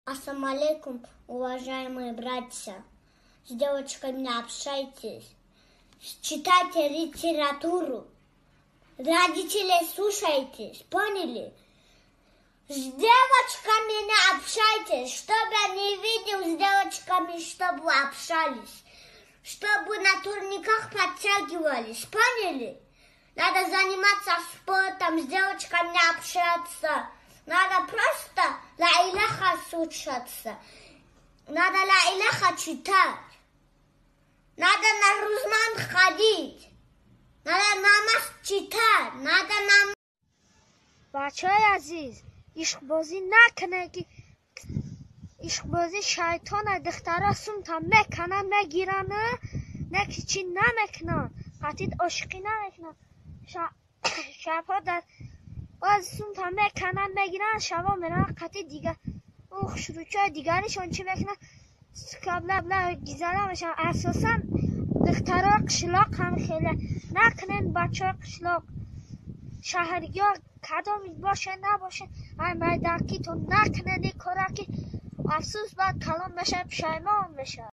Ассаламу алейкум, уважаемые братья. С девочками не общайтесь. Читайте литературу. Родителей слушайтесь, поняли? С девочками не общайтесь, чтобы я не видел с девочками, чтобы общались. Чтобы на турниках подтягивались, поняли? Надо заниматься спортом, с девочками не общаться. Надо просто ла илаха слушаться. Надо ла илаха читать. Надо на рузман ходить. Надо намаз читать. Надо намаз. Бачаҳои азиз, ишқбозӣ накунед, ки ишқбозӣ шайтона. Духтара сумта мекананд, мегиранд, не ки чӣ намекунанд, қатид ошиқӣ намекунанд. Шабҳо дар баъз сумта мекананд, мегиранд, шабо мераванд қати дигар ӯ хушрӯчиҳои дигаришон чӣ мекунанд, кабла гизара мешаванд. Асосан духтарои қишлоқ ҳам хеле накунед. Бачаҳои қишлоқ, шаҳргиҳо кадоми боше набоше, ай майдакитон накунед ин кора, ки афсӯс, баъд калон мешавад, пушаймон мешавад.